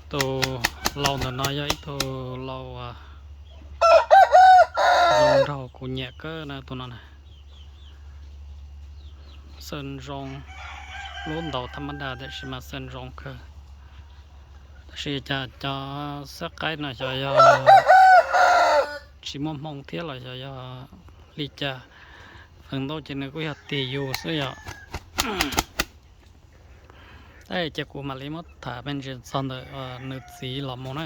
Tus lau ntawm no yog ib tug lau zoo nraug kuv nyiam kawg na, tus no na. Xwb zoo, lub ntaus thaj mab daj tiam sis mas xwb zoo kawg. Tab sis cas cov xab qaib no xyov yog tsis muaj hmoo thiab los xyov yog li cas, feem ntau ces nws kuj yog tis yus xwb yom. Tab sis ces kuv mam li muab tham me ntsis txog ntawm nws txiv los mus na.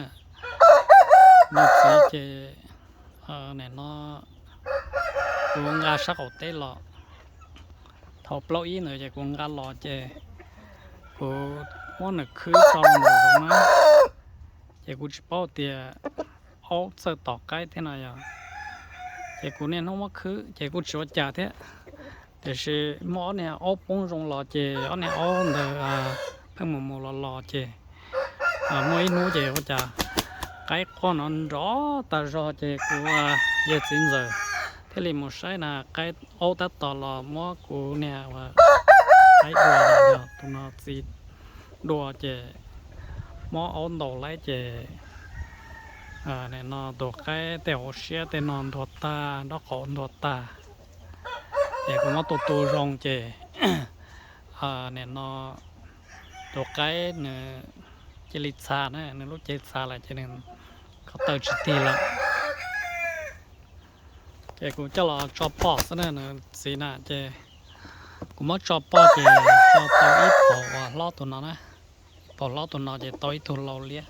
Nws txiv ces nim no kuv nqa sab qaum teb los, thaum plaub ib ntawd ces kuv nqa los ces kuv muab nws khwb tso nraum zoov na, ces kuv tsis paub tias aub txawj tom qaib thiab no yog, ces kuv niaj hnub muab khwb ces kuj tsis ua cas thiab. Tiam sis muaj ob niag aub poob zoo los ces ob niag aub ntawd pheej mus mus los los ces muaj ib hnub ces ua cas qaib quaj no nrov tas zog ces kuv yawg txiv ntxawm thiaj li mus saib na, qaib aub tab tom los muab kuv niag qaib dua, tus no txiv dua ces muab aub ntaus laib ces nim no tus qaib tej hauv siab tej no ntuag tag, nraub qaum ntuag tag. Ces kuv muab tu tu zoo ces nim no tus qaib nws cia li txhav na, nws lub cev txhav lawm ces nws ko taw tsis tig lawm. Ces kuv coj los tso poj xwb na, nws txiv na ces kuv muab tso poj ces tso tau ib paus uas hlob tus no na, ib paus hlob tus no ces tau ib tug lau liab,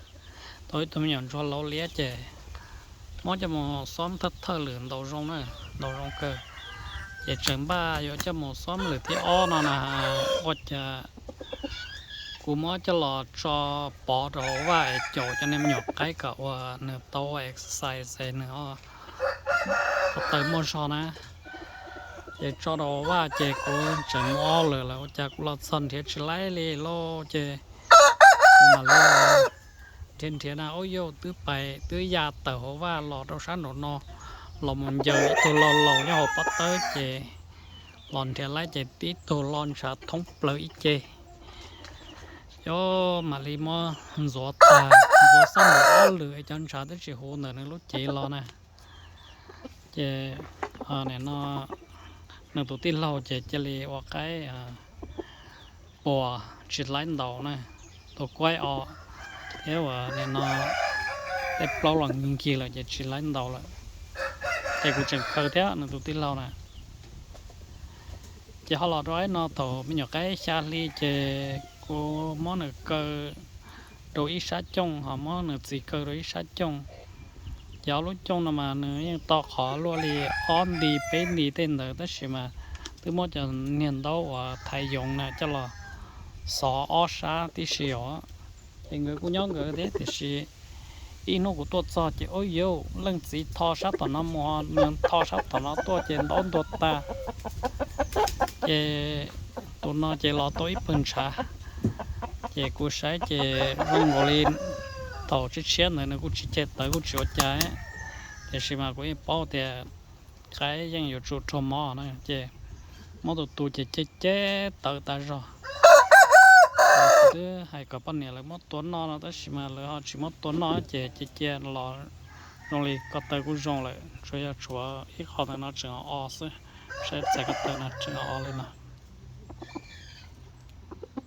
tau ib tug me nyuam ntsuag lau liab ces muab coj mus xob thawj thawj lwm ntaus zoo na, ntaus zoo kawg. Ces tseem npaj yuav coj mus xob lwm thib ob no na, ua cas kuv muab coj los tso pov rau hauv vaj es caum cov niag me nyuam qaib kom uas nws tau ua exercise es nws ko taw muaj zog na. Ces tso rau hauv vaj ces kuv tseem mus ob lwm lawm ua cas kuv los txog nrhiav tsis laib li lauj. Ces kuv mam li nrhiav nrhiav na, ub yauj, twb pais twb ya tawm hauv vaj los rau sab nraum no, los mus ncaws ib tug lau laus nyob hauv pob tawb ces los nrhiav laib ces tib tug lo ntshav thoob plaws ib ce. Yog mam li muab ntxuav tag, ntxuav xab npaum ob lwm es cov ntshav twb tsis huv ntawm nws lub cev los na. Ces nim no nws tus tij laug ces cia li ua qaib puas tsis laib ntaus na, tus kuaib o thiab uas nim no tej plaub los nkig nkig lawm ces tsis laib ntaus lawm. Ces kuv tseem khaws thiab nws tus tij laug na. Ces ho los rau ib no thaum me nyuam qaib xya hli ces kuv muab nws kaw rau ib sab cooj, ho muab nws txiv kaw rau ib sab cooj. Ces ob lub cooj no mas nws yeej tau qhov luaj li ob nti peb nti tej ntawd tab sis mas twb muab cov niag ntaub uas thaiv yoov na coj los xov ob sab tib si os. Ces nkawd kuj nyob nkawd thiab tiam sis ib hnub kuv tuaj txog ces ub yauj, leej txiv tho sab tom no mus, nws tho sab tom no tuaj ces ntaub ntuag tag. Ces tus no ces los tau ib pawg ntshav. Ces kuv saib ces zoo nkaus li thaum tshiab tshiab ntawd nws kuj tsis ceg tawv kuj tsis ua cas, tiam sis mas kuv yeej paub tias qaib yeej yuav tsum raug mob na ces muab tus tu ces ceg ceg tawv tas zog. Kuv twb hais kom poj niam lawv muab tua noj no tab sis mas lawv ho tsis muab tua noj ces cia cia los zoo li ko taw kuj zoo lawm, tsuas yog tshuav ib qho ntawm no tseem o o xwb, saib txhais ko taw no tseem o o li no.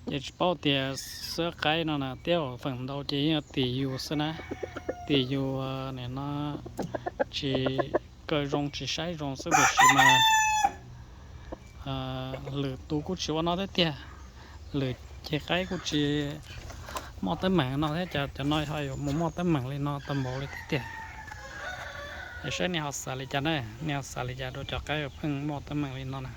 Ces tsis paub tias xab qaib no na, tiab feem ntau ces yeej yog tim yus xwb na, tim yus nim no tsis kaw zoo tsis saib zoo xwb tiam sis mas lwm tus kuj tsis ua no thiab tiag, lwm ceg qaib kuj tsis muaj teeb meem no thiab, cas cov no ho yuav mus muaj teeb meem li no tau npaum li thiab tiag. Es saib nej ho xav li cas na, nej ho xav li cas rau cov qaib uas pheej muaj teeb meem li no na.